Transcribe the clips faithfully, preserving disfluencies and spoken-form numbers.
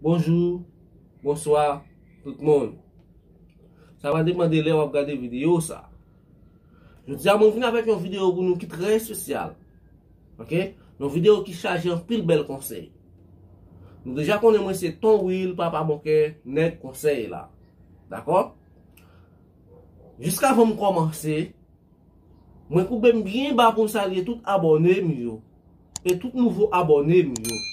Bonjou, bonswa, tout moun. Sa va depann de lè w ap gade videyo sa. Jodi a, mwen vin avèk yon videyo pou nou ki trè espesyal. Ok? Yon videyo ki chaje anpil bèl konsèy. Nou deja konnen mwen se Ton Will, papa bon kè, nèg konsèy la. Dakò? Jiskavan m kòmanse, mwen koube m byen ba pou m salye tout abòne m yo. E tout nouvo abòne m yo.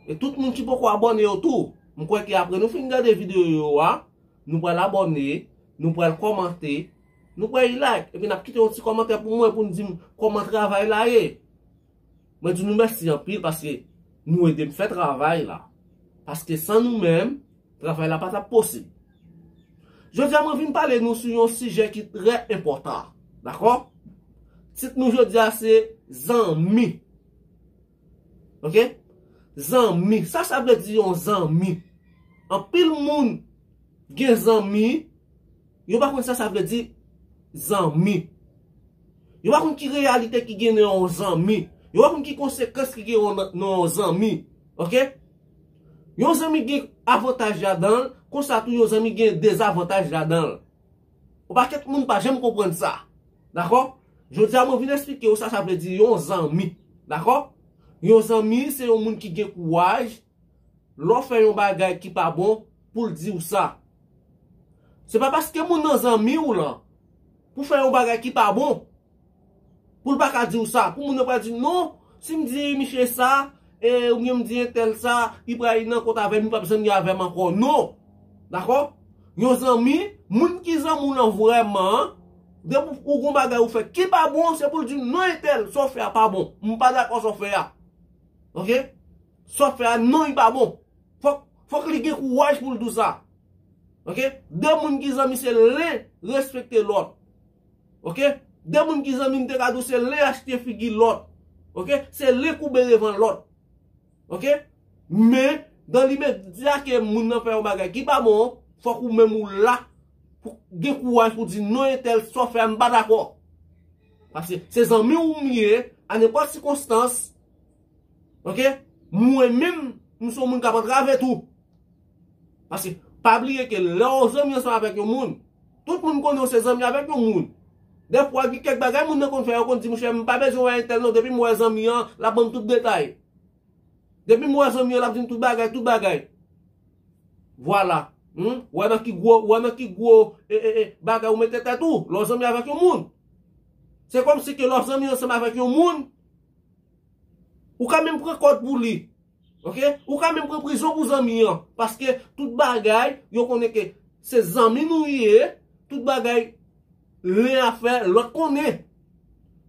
E tout moun ki poko abòne yo tou. M kwè ke apre nou fin gade videyo yo a, nou pral abòne, nou pral kòmante, nou pral like. Epi n ap kite yon ti kòmantè pou mwen, pou n di m kòman travay la ye. Mwen di nou mèsi anpil paske nou ede m fè travay la. Paske san nou menm, travay la pa t ap posib. Jodi a, mwen vin pale nou sou yon sijè ki trè enpòtan. Dakò? Tit nou jodi a se zanmi. Ok? Zanmi. Sa sa vle di yon zanmi? Anpil moun gen zanmi, yo pa konn sa sa vle di zanmi. Yo pa konn ki reyalite ki gen nan yon zanmi. Yo pa konn ki konsekans ki gen nan, nan yon zanmi. Ok? Yon zanmi gen avantaj ladan l, konsa tou yon zanmi gen dezavantaj ladan l. Yon pakèt moun pa janm konprann sa. Dakò? Jodi a, mwen vin eksplike w sa sa vle di yon zanmi. Dakò? Yon zanmi, se yon moun ki gen kouraj, lè w fè yon bagay ki pa bon, pou l di w sa. Se pa paske moun nan zanmi w lan, pou fè yon bagay ki pa bon, pou l pa ka di w sa, pou moun nan pa di, "Non, si m di misye sa, e, oubyen m di entèl sa, li pral nan kont avè m, li p ap zanmi avè m ankò." Non. Dakò? Yon zanmi, moun ki zanmi w lan vrèman, depi ou gon bagay ou fè ki pa bon, se pou l di, "Non, entèl, sa w fè a pa bon. M pa dakò sa w fè a." Ok? Sa w fè a, non, li pa bon. Fòk, fòk li gen kouraj pou l di w sa. Ok? De moun ki zanmi, se len respekte lòt. Ok? De moun ki zanmi, m te ka di w se len achte figi lòt. Ok? Se len koube devan lòt. Ok? Men, dan limedya ke moun nan fè yon bagay ki pa bon, fòk ou menm ou la pou gen kouraj pou di, "Non, entèl, sa w fè a, m pa dakò." Paske se zanmi w m ye, a nenpòt sikonstans, ok? Mwen menm, m se yon moun k ap antrave tou. Paske, pa bliye ke lè w zanmi ansanm avèk yon moun, tout moun konnen w se zanmi avèk yon moun. Dèfwa, gen kèk bagay moun nan konn fè, yo konn di, "Monchè, m pa bezwen wè entèl non, depi m wè zanmi an, l ap ban m tout detay. Depi m wè zanmi an, l ap di m tout bagay, tout bagay." Vwala. Hmm? Wè nan ki gwo, wè nan ki gwo, e, e, e, bagay ou mete tèt ou, lè w zanmi avèk yon moun. Se kòmsi ke lè w zanmi ansanm avèk yon moun, ou ka menm pran kòd pou li. Ok? Ou ka menm pran prizon pou zanmi an. Paske tout bagay, yo konnen ke se zanmi nou ye, tout bagay len a fè, lòt konnen.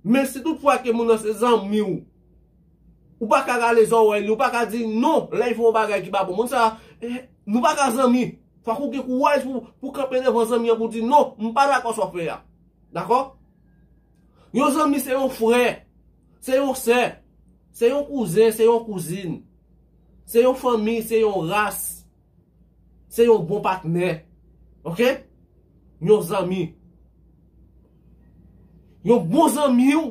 Men si toutfwa ke moun nan se zanmi w, ou pa ka rale zòrèy li, ou pa ka di non, lè l fè yon bagay ki pa bon. Moun sa, eh, nou pa ka zanmi. Fòk ou gen kouraj pou, pou kanpe devan zanmi an pou di, "Non, m pa dakò sa w fè a." Dakò? Yon zanmi se yon frè, se yon sè, se yon kouzen, se yon kouzin, se yon fanmi, se yon ras, se yon bon patnè. Ok? Yon zanmi. Yon bon zanmi w,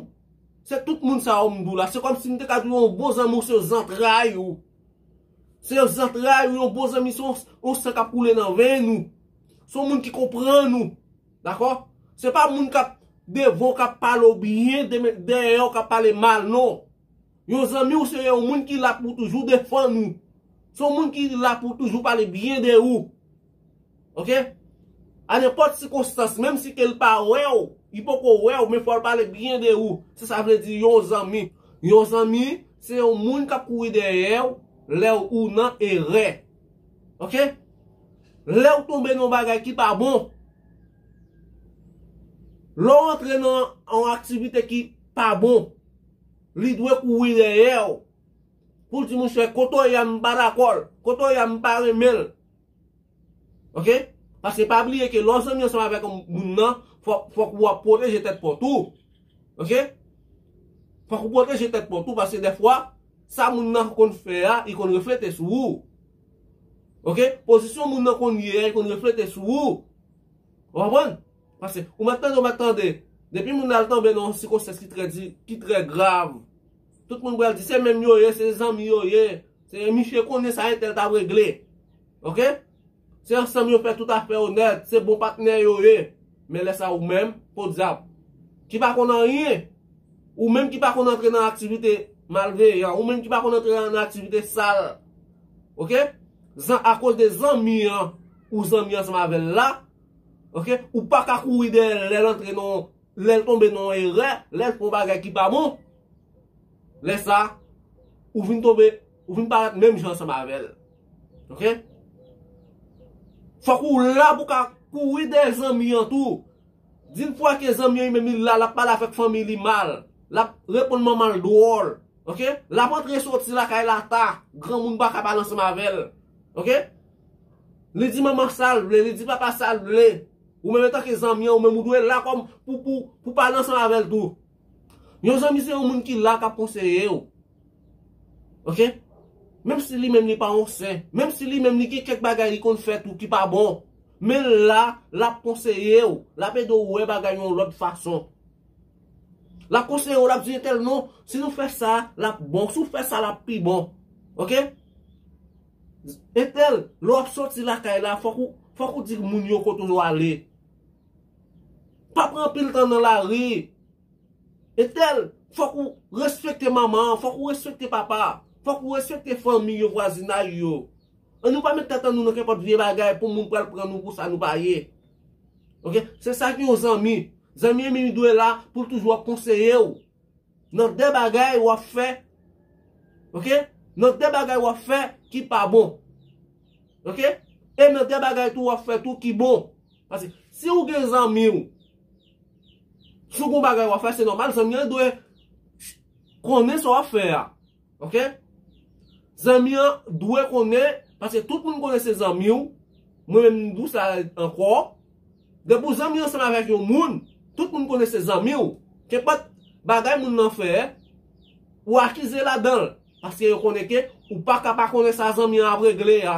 se tout moun sa yo m di w la. Se kòmsi m te ka di w yon bon zanmi w se zantray ou. Se zantray ou, yon bon zanmi, se yon, yon san k ap koule nan venn ou. Se yon moun ki konprann ou. Dakò? Se pa moun k ap devan w, k ap pale w byen, dèyè w, k ap pale mal, non. Yon zanmi w se yon moun ki la pou toujou defann ou. Se yon moun ki la pou toujou pale byen de ou. Ok? A nenpòt sikonstans, menm si ke l pa wè w, li poko wè w, men fò l pale byen de ou. Se sa vle di yon zanmi. Yon zanmi, se yon moun k ap kouri dèyè w lè ou nan erè. Ok? Lè w tonbe nan yon bagay ki pa bon, lè w antre nan yon aktivite ki pa bon, li dwe kouri dèyè w. Pou l di, "Monchè, kote w ye a, m pa dakò l. Kote w ye a, m pa renmen l." Ok? Paske pa bliye ke lè w zanmi ansanm avèk moun nan, fòk, fòk w ap pwoteje tèt pa w tou. Ok? Fòk ou pwoteje tèt pa w tou, paske dèfwa, sa moun nan konn fè a, li konn reflete sou ou. Ok? Pozisyon moun nan konn ye a, li konn reflete sou ou. Ou konprann? Paske ou mèt tande, ou mèt tande. Depi moun nan al tonbe nan yon sikonstans ki trè di, ki trè grav, tout moun pral di, "Se menm yo ye, se zanmi yo ye." Se misye konnen sa entèl t ap regle. Oke? Se ansanm yo fè tout afè onèt, se bon patnè yo ye. Men lè sa ou menm, podyab. Ki pa konn anyen. Ou menm ki pa konn antre nan aktivite malveyan. Ou menm ki pa konn antre nan aktivite sal. Oke? Zan, akoz de zanmi an, ou zanmi ansanm avè l la. Oke? Ou pa ka kouri dèyè l lè l antre nan, lè l tonbe nan yon erè, lè l fè yon bagay ki pa bon. Lè sa, ou vin tonbe, ou vin parèt menm jan ansanm avè l. Oke? Fòk ou la pou ka kouri dèyè zanmi an tou. Di l fwa ke zanmi an li menm li la, l ap pale avèk fanmi li mal. L ap reponn manman l dwòl. Oke? L ap antre soti lakay la ta. Granmoun pa ka pale ansanm avè l. Oke? Li di manman sa l vle, li di papa sa l vle. Ou menm antanke zanmi an, ou menm ou dwe la kòm pou, pou, pou pale ansanm avè l tou. Yon zanmi se yon moun ki la k ap konseye w. Oke? Menm si li menm li pa yon sen, menm si li menm li gen kèk bagay li konn fè tou ki pa bon, men l la, l ap konseye w, l ap ede w wè bagay yon lòt fason. L ap konseye w, l ap di entèl non, si nou fè sa, l ap bon, si w fè sa, l ap pi bon. Oke? Entèl, lè w ap soti lakay la, fòk ou, fòk ou di moun yo kote w ale. Pa pran anpil tan nan lari. Entèl, fòk ou respekte manman an, fòk ou respekte papa, fòk ou respekte fanmi yo, vwazinay yo. Ann nou pa met tèt an nou nan kenpòt vye bagay pou moun pral pran nou pou sa nou pa ye. Oke? Se sa ki yon zanmi. Zanmi an li dwe la pou l toujou ap konseye w. Nan de bagay w ap fè. Oke? Nan de bagay w ap fè ki pa bon. Oke? E nan de bagay tou w ap fè tou ki bon. Paske si w gen zanmi w, si w gen bagay w ap fè, se nòmal, zanmi an dwe konnen sa w ap fè a. Oke? Zanmi an dwe konnen, paske tout moun konnen se zanmi w. Mwen menm m di w sa ankò. Depi w zanmi ansanm avèk yon moun, tout moun konnen se zanmi w. Kenpòt bagay moun nan fè, ou akize ladan l. Paske yo konnen ke ou pa ka pa konnen sa zanmi an ap regle a.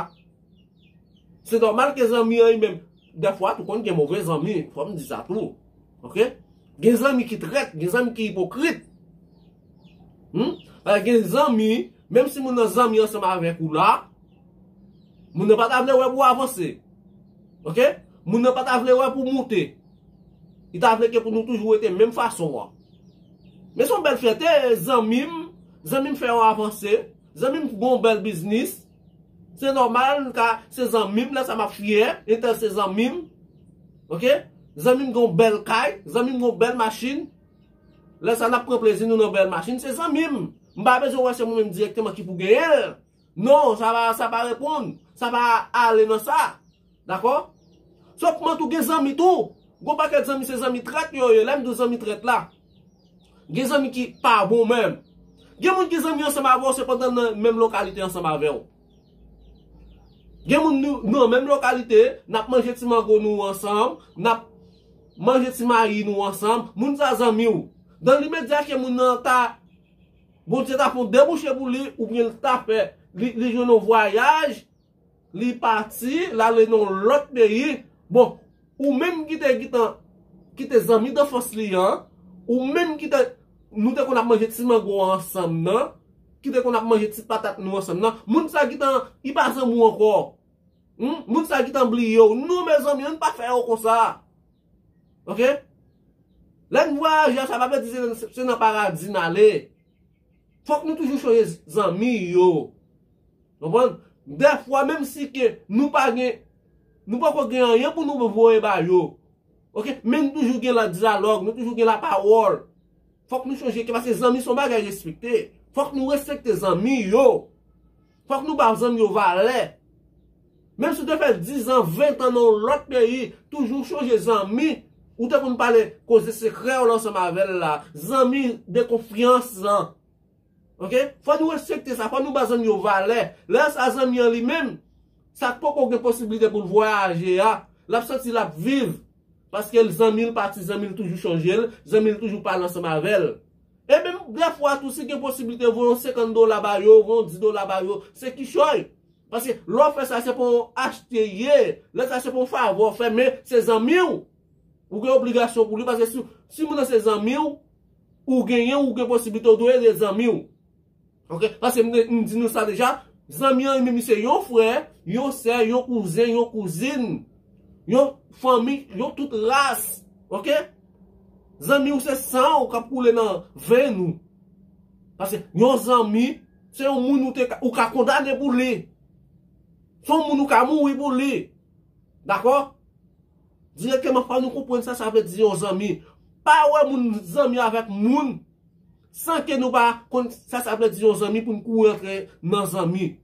Se nòmal ke zanmi an li menm, dèfwa tou konn gen move zanmi, fò m di sa tou. Oke? Gen zanmi ki trèt, gen zanmi ki ipokrit. Hmm? Paske gen zanmi, menm si moun nan zanmi ansanm avèk ou la, moun nan pa ta vle wè pou w avanse. Oke? Moun nan pa ta vle wè pou w moute. Li ta vle ke pou nou toujou rete menm fason an. Men se yon bèl fyète, zanmi m, zanmi m fè yon avanse, zanmi m gen yon bèl biznis. Se nòmal, m ka, se zanmi m, lè sa m ap fyè, entèl se zanmi m. Oke? Zanmi m gen yon bèl kay, zanmi m gen yon bèl machin. Lè sa n ap pran plezi nou nan bèl machin, se zanmi m. M pa bezwen wè se mwen menm dirèkteman ki pou genyen l. Non, sa pa, sa pa reponn. Sa pa ale nan sa. Dakò? Sòf mwen tou gen zanmi tou. Gon pakèt zanmi se zanmi trèt yo ye. Lè m di w zanmi trèt la, gen zanmi ki pa bon menm. Gen moun ki zanmi ansanm avè w, sepandan nan menm lokalite ansanm avè w. Gen moun nou, nou nan menm lokalite, n ap manje ti mango nou ansanm, n ap manje ti mayi nou ansanm, moun sa zanmi w. Dan limedya ke moun nan ta, Bondye ta fè yon debouche pou li, oubyen l ta fè, li, li jwenn yon vwayaj, li pati, l ale nan yon lòt peyi. Bon, ou menm ki te gentan, ki te zanmi danfans li an, ou menm ki te, nou te konn ap manje ti mango ansanm nan, ki te konn ap manje ti patat nou ansanm nan, moun sa gentan, li pa zanmi w ankò. Hmm? Moun sa gentan bliye w. Non, mezanmi, ann pa fè yo konsa. Oke? Lè n vwayaje a, sa pa vle di se, se nan paradi n ale. Fòk nou toujou chanje zanmi yo. Konprann? Dèfwa, menm si ke nou pa gen, nou poko gen anyen pou nou voye ba yo. Oke? Men nou toujou gen la dyalòg, nou toujou gen lapawòl. Fòk nou chanje ke, paske zanmi se yon bagay respekte. Fòk nou respekte zanmi yo. Fòk nou ba zanmi yo valè. Menm si w te fè diz an, ven an nan yon lòt peyi, toujou chanje zanmi ou te konn pale koze sekrè w la ansanm avè l la. Zanmi de konfyans lan. Oke? Fò nou respekte sa, fò nou ba zanmi yo valè. Lè sa zanmi an li menm, sa k poko gen posiblite pou l vwayaje a, l ap santi l ap viv. Paske l zanmi l pati, zanmi l toujou chanje l, zanmi l toujou pale ansanm avè l. E menm dèfwa tou, si gen posiblite voye yon senkant dola ba yo, voye yon dis dola ba yo, se kichòy. Paske lè w fè sa, se pa yon achte ye. Lè sa, se pa yon favè w fè, men se zanmi w. Ou gen obligasyon pou li, paske si, si moun nan se zanmi w, ou genyen, ou gen posiblite, ou dwe ede zanmi w. Oke? Paske m, m di nou sa deja, Zanmi an, li menm, li se yon frè, yon sè, yon kouzen, yon kouzin, yon fanmi, yon tout ras. Oke? Zanmi w se san w k ap koule nan venn ou. Paske yon zanmi, se yon moun ou te ka, ou ka kondane pou li. Se yon moun ou ka mouri pou li. Dakò? Direkteman, fò nou konprann sa sa vle di yon zanmi. Pa wè moun zanmi avèk moun san ke nou pa konn sa sa vle di yon zanmi pou n kouri antre nan zanmi.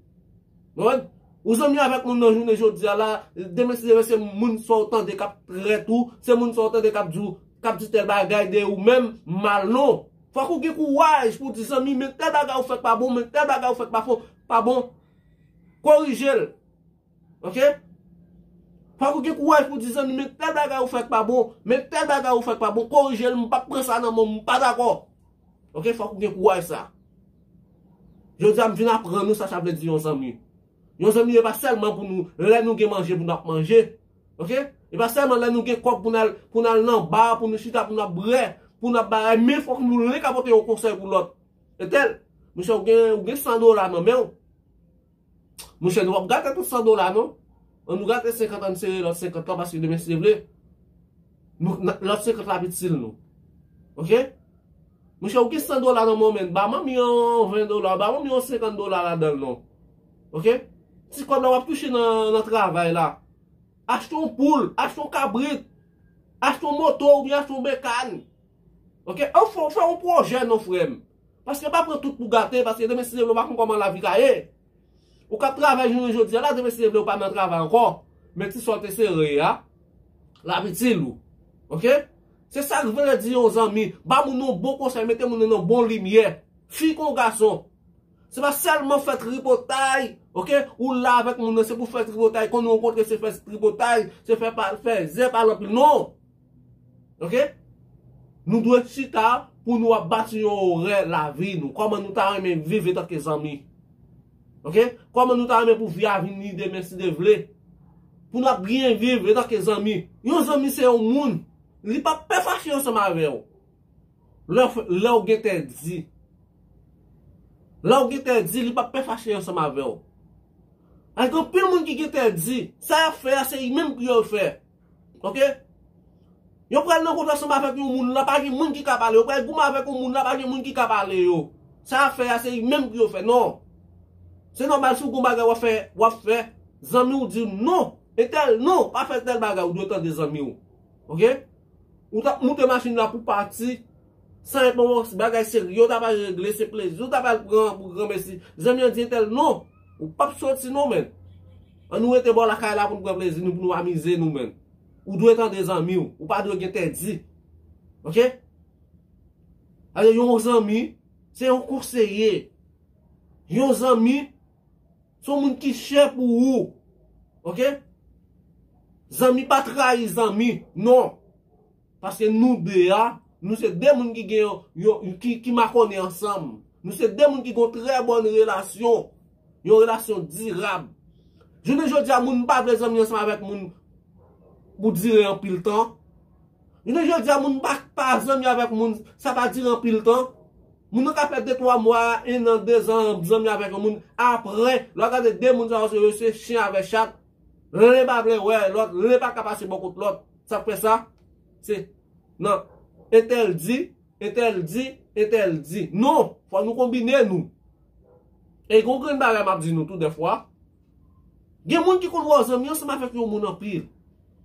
Ou konprann? Ou zanmi avèk moun nan jounen jodi a la, demen si demen se moun sa w tande k ap trèt ou, se moun sa w tande k ap di w, k ap di tèl bagay de ou menm mal non. Fòk ou gen kouraj pou di zanmi, men tèl bagay ou fè k pa bon, men tèl bagay ou fè k pa fon, pa bon. Korije l. Oke? Fòk ou gen kouraj pou di zanmi, men tèl bagay ou fè k pa bon, men tèl bagay ou fè k pa bon, korije l, m p ap pran sa nan men w, m pa dakò. Oke? Fòk ou gen kouraj sa. Jodi a, m vin aprann nou sa sa vle di yon zanmi. Yon zanmi, e pa sèlman pou nou, lè nou gen manje pou n ap manje. Oke? E pa sèlman lè nou gen kòb pou n al, pou n al nan ba, pou nou chita, pou n ap bwè, pou n ap bagay, men fòk nou li ka pote yon konsèy pou lòt. Entèl, monchè, ou gen, ou gen san dola nan men w. Monchè, nou p ap gate tout san dola, non. An nou gate senkant, ann sere lòt senkant lan, paske demen, si Dye vle, nou, n-, lòt senkant la ap itil nou. Oke? Monchè, ou gen san dola nan men w, men ba manmi an ven dola, ba manmi an senkant dola ladan l, non. Oke? Ti kòb la w ap touche nan, nan travay la. Achte yon poul, achte yon kabrit, achte yon moto oubyen achte yon bekàn. Oke? Ou fè, ou fè yon pwojè, non, frè m. Paske pa pran tout pou gate, paske demen, si Dye vle, ou pa konn kòman lavi ka ye. Ou k ap travay jounen jodi a la, demen, si Dye vle, ou pa nan travay ankò. Men ti sa w te sere a, l ap itil ou. Oke? Se sa k vle di yon zanmi. Ba moun nan yon bon konsèy, mete moun nan nan bon limyè. Fi kon gason. Se pa sèlman fè tripotay, oke? Ou la avèk moun nan, se pou fè tripotay. Kon nou rankontre, se fè tripotay, se fè pa, fè zen pale anpil, non. Oke? Nou dwe chita pou nou ap bati yon orè lavi nou. Kòman nou ta renmen viv etanke zanmi? Oke? Kòman nou ta renmen pou vi a vini demen, si Dye vle? Pou n ap byen viv etanke zanmi. Yon zanmi se yon moun. Li p ap pè fache ansanm avè w. Lè w fè, lè w gen tèt di. Lè w gen tèt di, li p ap pè fache ansanm avè w. Ak anpil moun ki gen tèt di, sa y ap fè a, se li menm pou yo fè. Oke? Yo pral nan kont ansanm avèk yon moun la, pa gen moun ki ka pale. Yo pral goumen avèk yon moun la, pa gen moun ki ka pale yo. Sa y ap fè a, se li menm pou yo fè. Non. Se nòmal si w gon bagay w ap fè, w ap fè, zanmi w di w non. Entèl non, pa fè tèl bagay, ou dwe tande zanmi w. Oke? Ou t ap moute machin la pou pati, san enpòtans, bagay serye, ou t ap al regle, se plezi, ou t ap al pran pou granmesi. Zanmi an di entèl non, ou p ap soti non, men. An nou rete bò lakay la pou n pran plezi nou, pou nou amize nou, men. Ou dwe tande zanmi w, ou pa dwe gen tèt di. Oke? Alò, yon zanmi, se yon konseye. Yon zanmi, se yon moun ki chè pou ou. Oke? Zanmi pa trayi zanmi, non. Paske nou de a, nou se de moun ki gen yon, yon, ki, ki makònen ansanm. Nou se de moun ki gen yon trè bòn relasyon. Yon relasyon dirab. Jounen jodi a, moun pa vle zanmi ansanm avèk moun pou dire anpil tan. Jounen jodi a, moun pa, pa zanmi avèk moun, sa pa dire anpil tan. Moun nan ka fè de twa mwa, en an, de zan, zanmi avèk yon moun. Apre, lè w gade de moun sa yo, se, se chen avè chat. Len pa vle wè lòt, len pa ka pase bò kot lòt. Sa k fè sa? Se nan entèl di, entèl di, entèl di. Non, fò nou konbine nou. E gon grenn bagay m ap di nou tou dèfwa. Gen moun ki konn wè w zanmi ansanm avèk yon moun anpil.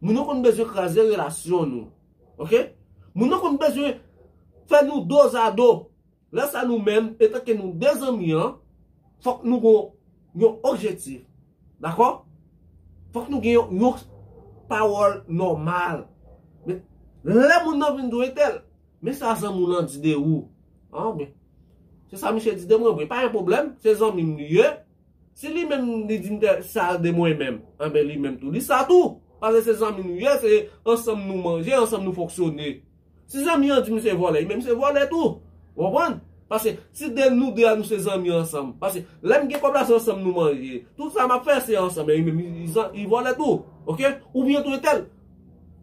Moun yo konn bezwen kraze relasyon nou. Oke? Moun yo konn bezwen fè nou dozado. Lè sa nou menm, etanke nou de zanmi an, fòk nou gon yon objektif. Dakò? Fòk nou gen yon, yon pawòl nòmal. Men, lè moun nan vin di w entèl, men sa zanmi w lan di de ou. An, men, se sa misye di de mwen, vre. Pa gen pwoblèm, se zanmi m li ye. Si li menm li di m tè-, sa de mwen menm, anben li menm tou. Li sa tou. Paske se zanmi nou ye, se ansanm nou manje, ansanm nou fonksyone. Si zanmi an di m se vòlè, li menm se vòlè tou. Ou konprann? Paske si de nou de a nou se zanmi ansanm. Paske lè m gen kòb la se ansanm nou manje. Tout sa m ap fè se ansanm. E li menm li, li zan-, li vòlè tou. Oke? Oubyen tou entèl.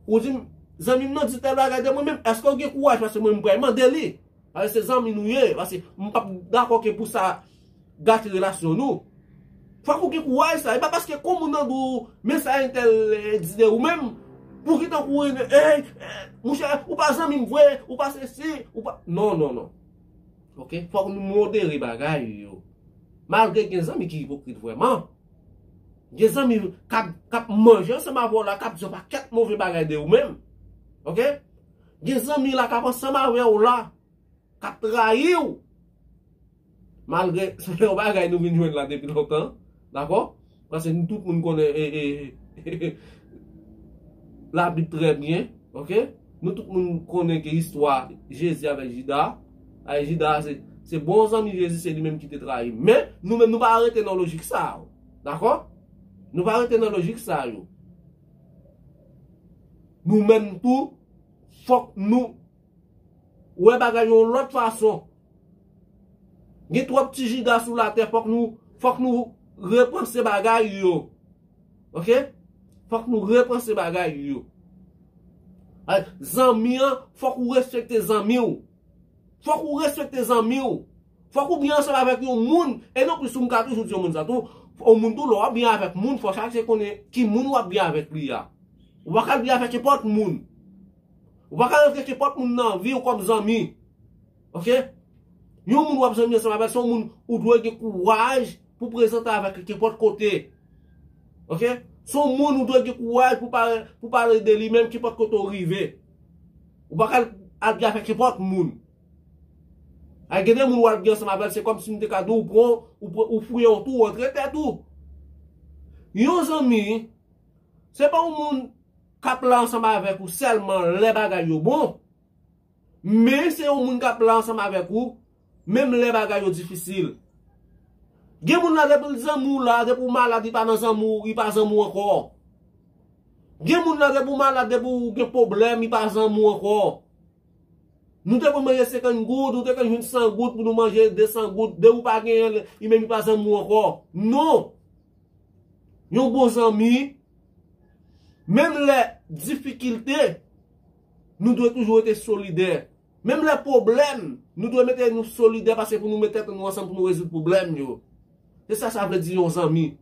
Ou di m, zanmi m nan di tèl bagay de mwen menm. Èske w gen kouraj? Paske mwen m pral mande li. Paske se zanmi nou ye. Paske m p ap dakò ke pou sa gate relasyon nou. Fòk ou gen kouraj sa. E pa paske kon moun nan di w, men sa entèl eh, di de ou menm, pou ki tankou, eh, eh, monchè, ou pa zanmi m vre, ou pa sesi, ou pa. Non, non, non. Ok? Fòk nou modere bagay yo. Malgre gen zanmi ki ipokrit vrèman. Gen zanmi k ap, k ap manje ansanm avè w la, k ap di yon pakèt move bagay de ou menm. Ok? Gen zanmi la k ap ansanm avè w la, k ap trayi w. Malgre se yon bagay nou vin jwenn la depi lontan, dakò? Paske nou tout moun konnen e, e, Labib trè byen, ok? Nou tout moun konnen ke istwa Jezi avèk Jida. Ay, Jida se, se bon zanmi Jezi, se li menm ki te trayi. Men, nou menm nou pa rete nan lojik sa yo. Dakò? Nou pa rete nan lojik sa yo. Nou menm tou, fòk nou wè bagay yon lòt fason. Gen twòp ti Jida sou latè, fòk nou, fòk nou repanse bagay yo. Ok? Fòk nou repanse bagay yo. Ay, zanmi an, fòk ou respekte zanmi w. Fòk ou respekte zanmi w. Fòk ou byen ansanm avèk yon moun. E non plis, m ka toujou di yon moun sa tou. Yon moun tou, lè w ap byen avèk moun, fò w chache konnen ki moun w ap byen avèk li a. Ou pa ka al byen avèk nenpòt moun. Ou pa ka rantre nenpòt moun nan vi w kòm zanmi. Ok? Yon moun w ap zanmi ansanm avèk, se yon moun ou dwe gen kouraj pou prezante avèk li kenpòt kote. Ok? Se yon moun ou dwe gen kouraj pou pale, pou pale de li menm kenpòt kote w rive. Ou pa ka al, al byen avèk kenpòt moun. Ay, gen de moun w al byen ansanm avèk, se kòmsi m te ka di w, ou pran, ou pran, ou fouye yon twou, ou antre tèt ou. Yon zanmi, se pa yon moun k ap la ansanm avèk ou sèlman lè bagay yo bon. Men se yon moun k ap la ansanm avèk ou, menm lè bagay yo difisil. Gen moun la, depi l zanmi w la, depi w malad, li pa nan zanmi w, li pa zanmi w ankò. Gen moun la, depi w malad, depi w gen pwoblèm, li pa zanmi w ankò. Nou te konn manje senkant goud, nou te konn jwenn san goud pou nou manje, de san goud, depi w pa genyen, li menm li pa zanmi w ankò. Non! Yon bon zanmi, menm lè difikilte, nou dwe toujou rete solidè. Menm lè pwoblèm, nou dwe mete nou solidè paske pou nou mete tèt nou ansanm pou nou rezoud pwoblèm yo. Se sa sa vle di yon zanmi.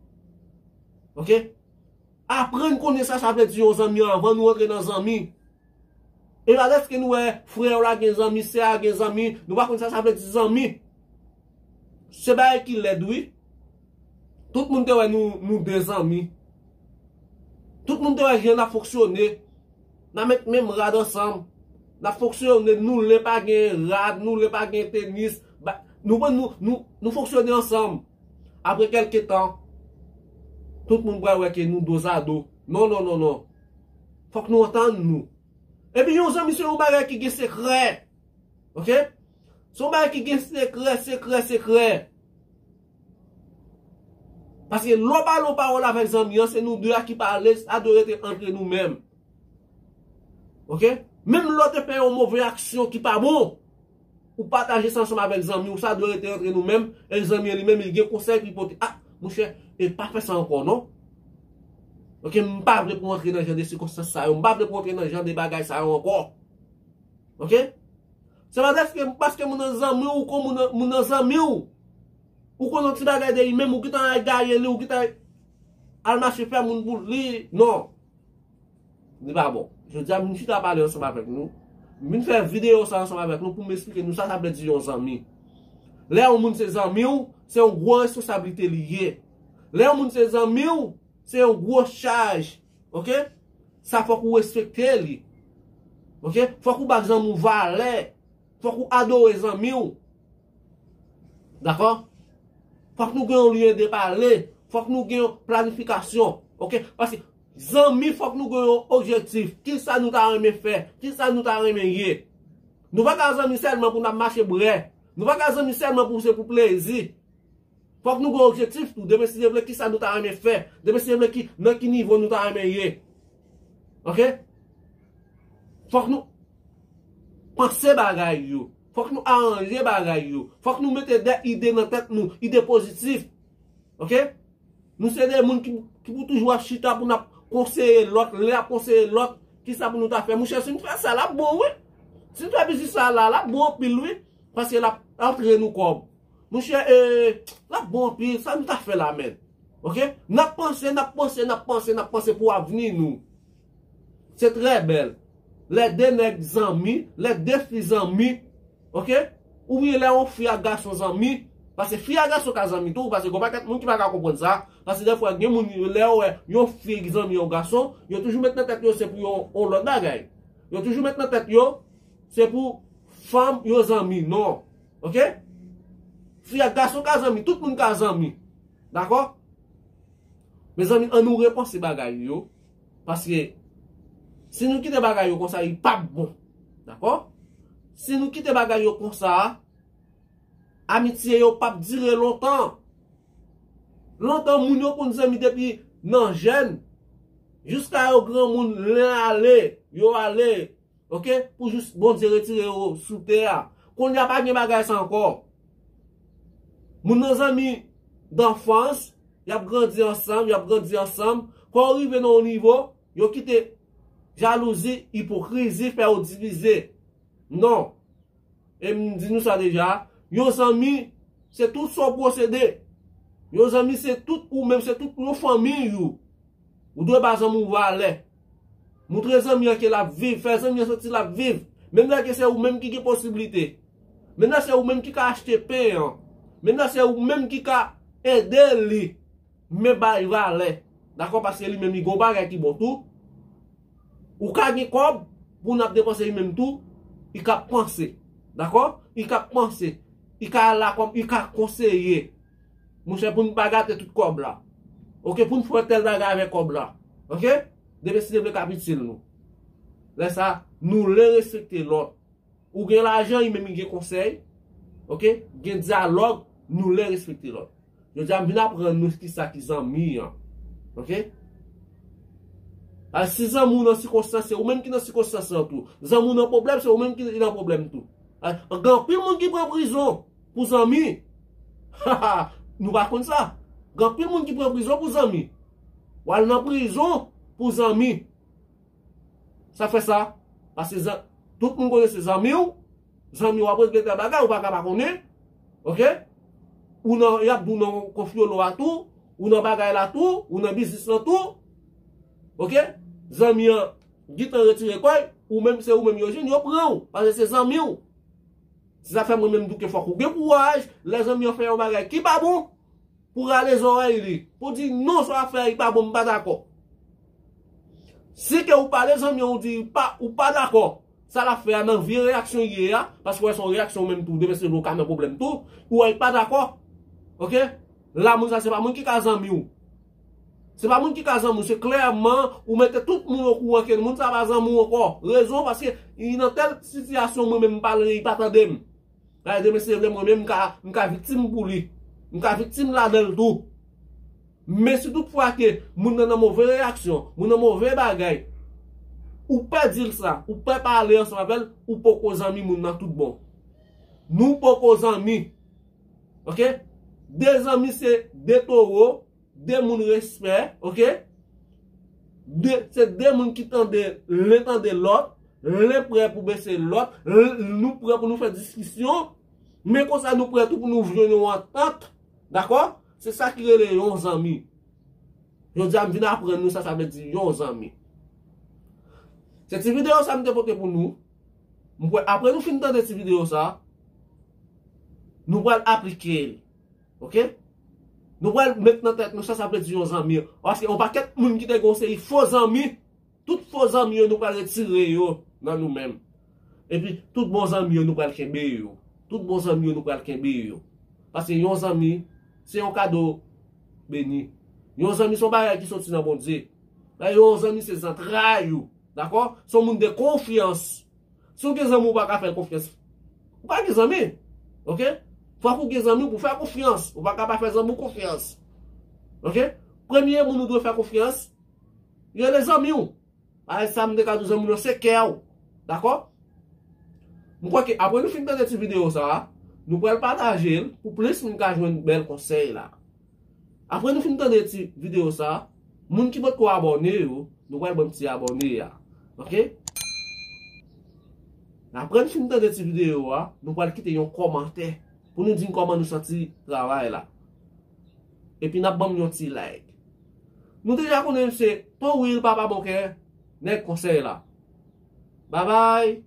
Ok? Aprann konnen sa sa vle di yon zanmi anvan nou antre nan zanmi. E pa dèske nou wè frè w la gen zanmi, sè a gen zanmi, nou pa konn sa sa vle di zanmi. Se bagay ki lèd, wi. Tout moun te wè nou, nou de zanmi. Tout moun te wè jan n ap fonksyone. N ap met menm rad ansanm. N ap fonksyone, nou le pa gen rad, nou le pa gen tenis. Ba, nou, nou, nou, nou fonksyone ansanm. Apre kèlke tan, tout moun pral wè ke nou dozado. Non, non, non, non. Fòk nou antann nou. Epi yon zanmi se yon bagay ki gen sekrè. Ok? Se yon bagay ki gen sekrè, sekrè, sekrè. Paske lè w pale yon pawòl avèk zanmi an, se nou de a ki pale, sa dwe rete antre nou menm. Ok? Menm lè w te fè yon move aksyon ki pa bon, ou pataje sa ansanm avèk zanmi w, sa dwe rete antre nou menm, e zanmi an li menm, li gen konsèy pou li pote. Ah, monchè, e pa fè sa ankò, non. Ok, m pa vle pou w antre nan jan de sikonstans sa yo, m pa vle pou w antre nan jan de bagay sa yo ankò. Ok? Se pa dèske, paske moun nan zanmi w, ou konn moun nan, moun nan zanmi w. Ou konn yon ti bagay de li, menm ou gentan al gaye li, ou gentan al mache fè moun pou li. Non. Li pa bon. Jodi a, m chita pale ansanm avèk nou. M vin fè videyo sa ansanm avèk nou pou m esplike nou sa sa vle di yon zanmi. Lè yon moun se zanmi w, se yon gwo responsablite li ye. Lè yon moun se zanmi w, se yon gwo chaj. Ok? Sa fòk ou respekte li. Ok? Fòk ou ba zanmi w valè. Fòk ou adore zanmi w. Dakò? Fòk nou gen yon lyen de pale. Fòk nou gen yon planifikasyon. Ok? Paske zanmi, fòk nou gen yon objektif. Kisa nou ta renmen fè? Kisa nou ta renmen ye? Nou pa ka zanmi sèlman pou n ap mache brè. Nou pa ka zanmi sèlman pou se pou plezi. Fòk nou gen objektif tou. Demen si Dye vle, kisa nou ta renmen fè? Demen si Dye vle, ki, nan ki nivo nou ta renmen ye? Ok? Fòk nou panse bagay yo. Fòk nou aranje bagay yo. Fòk nou mete de ide nan tèt nou, ide pozitif. Ok? Nou se de moun ki, ki pou toujou ap chita pou n ap konseye lòt. Lè ap konseye lòt, kisa pou nou ta fè? Monchè, si n fè sa, l ap bon, wi. Si n fè biznis sa la, l ap bon anpil, wi. Paske l ap antre nou kòb. Monchè, e, l ap bon anpil. Sa nou ta fè la, menn? Ok? N ap panse, n ap panse, n ap panse, n ap panse pou avni nou. Se trè bèl. Lè de nèg zanmi, lè de fi zanmi, ok? Oubyen lè yon fi ak gason zanmi, paske fi ak gason ka zanmi tou, paske gon pakèt moun ki pa ka konprann sa, paske dèfwa gen moun, lè yo wè yon fi zanmi yon gason, yo toujou met nan tèt yo se pou yon, yon lòt bagay. Yo toujou met nan tèt yo, se pou fanm yo zanmi, non. Ok? Fi ak gason ka zanmi, tout moun ka zanmi. Dakò? Mezanmi, ann nou repanse bagay yo. Paske si nou kite bagay yo konsa, li p ap bon. Dakò? Si nou kite bagay yo konsa, amitye yo p ap dire lontan. Lontan, moun yo konn zanmi depi nan jèn, jiska yo granmoun, len ale, yo ale, ok, pou jis Bondye retire yo sou tè a. Kounye a pa gen bagay sa ankò. Moun nan zanmi danfans, y ap grandi ansanm, y ap grandi ansanm. Kan yo rive nan yon nivo, yo kite jalouzi, ipokrizi fè yo divize. Non. E m di nou sa deja, yon zanmi, se tout sa w posede. Yon zanmi, se tout ou menm, se tout yon fanmiy ou. Ou dwe ba zanmi w valè. Moutre zanmi an ke l ap viv, fè zanmi an santi l ap viv. Menm lè ke se ou menm ki gen posiblite. Menm lè se ou menm ki ka achte pen an. Menm lè se ou menm ki ka ede li. Men bay valè. Dakò? Paske li menm li gon bagay ki bon tou. Ou ka gen kòb pou n ap depanse li menm tou, li ka panse. Dakò? Li ka panse. Li ka la kòm, li ka konseye. Monchè, pou n pa gate tout kòb la. Ok, pou n fè tèl bagay avèk kòb la. Ok? Depi si Dye vle k ap itil nou. Lè sa, nou le respekte lòt. Ou gen lajan, li menm li gen konsèy. Ok? Gen dyalòg, nou le respekte lòt. Jodi a, m vin aprann nou kisa ki zanmi an. Ok? A, si zanmi w nan sikonstans, se ou menm ki nan sikonstans lan tou. Zanmi w nan pwoblèm, se ou menm ki nan pwoblèm tou. A, gen anpil moun ki pran prizon pou zanmi. Nou pa konn sa. Gen anpil moun ki pran prizon pou zanmi. W al nan prizon pou zanmi. Sa fè sa, paske zan-, tout moun konnen se zanmi w, zanmi w ap regle tèl bagay, ou pa ka pa konnen. Ok? Ou nan, y ap di w nan konfyolo a tou, ou nan bagay la tou, ou nan biznis lan tou. Ok? Zanmi an gentan retire kò l, ou menm se ou menm yo jwenn, yo pran w, paske se zanmi w. Se sa fè mwen menm m di w ke fòk ou gen kouraj, lè zanmi an fè yon bagay ki pa bon, pou rale zòrèy li, pou di non, sa w ap fè a, li pa bon, m pa dakò. Si ke ou pale zanmi an, ou di pa, ou pa dakò, sa l ap fè a nan vye reyaksyon li ye a, paske w wè se yon reyaksyon ou menm tou, demen se ou ka nan pwoblèm tou, ou wè li pa dakò. Ok? La, moun sa se pa moun ki ka zanmi w. Se pa moun ki ka zanmi w, se klèman ou mete tout moun okouran ke moun sa pa zanmi w ankò. Rezon, paske li nan tèl sitiyasyon, mwen menm m pale, li pa tande m. Gade, mesye, vle mwen menm, m ka, m ka viktim pou li. M ka viktim ladan l tou. Men si tout fwa ke moun nan nan move reyaksyon, moun nan move bagay, ou pè di l sa, ou pè pale ansanm avè l, ou poko zanmi moun nan tout bon. Nou poko zanmi. Ok? De zanmi se de towo, de moun respè, ok? De, se de moun ki tande, len tande lòt, len prè pou bese lòt, l-, nou prè pou nou fè diskisyon, men konsa nou prè tou pou nou jwenn yon antant, dakò? Se sa ki rele yon zanmi. Jodi a m vin aprann nou sa, sa vle di yon zanmi. Se ti videyo sa m te pote pou nou. M kwè apre nou fin tande ti videyo sa, nou pral aplike l. Ok? Nou pral met nan tèt nou sa, sa vle di yon zanmi. Paske yon pakèt moun ki te gen yon seri fo zanmi, tout fo zanmi yo nou pral retire yo nan nou menm. Epi tout bon zanmi yo nou pral kenbe yo. Tout bon zanmi yo nou pral kenbe yo. Paske yon zanmi, se yon kado beni. Yon zanmi se yon bagay ki soti nan Bondye. Yon zanmi se zantray ou. Dakò? Se yon moun de konfyans. Si w gen zanmi, ou pa ka fè l konfyans. Ou pa gen zanmi. Ok? Fòk ou gen zanmi pou fè konfyans. Ou pa ka pa fè zanmi w konfyans. Ok? Premye moun ou dwe fè konfyans, rele zanmi w. Parèy sa m te ka di w, zanmi w se kè w. Dakò? M kwè ke apre nou fin tande ti videyo sa a, nou pral pataje l pou plis moun ka jwenn bèl konsèy la. Apre nou fin tande ti videyo sa, moun ki potko abòne yo, nou pral banm ti abòne a. Ok? Apre nou fin tande ti videyo a, nou pral kite yon kòmantè pou nou di n kòman nou santi travay la. Epi n ap ban m yon ti like. Nou deja konnen se Paul Will, papa bon kè, nèg konsèy la. Babay.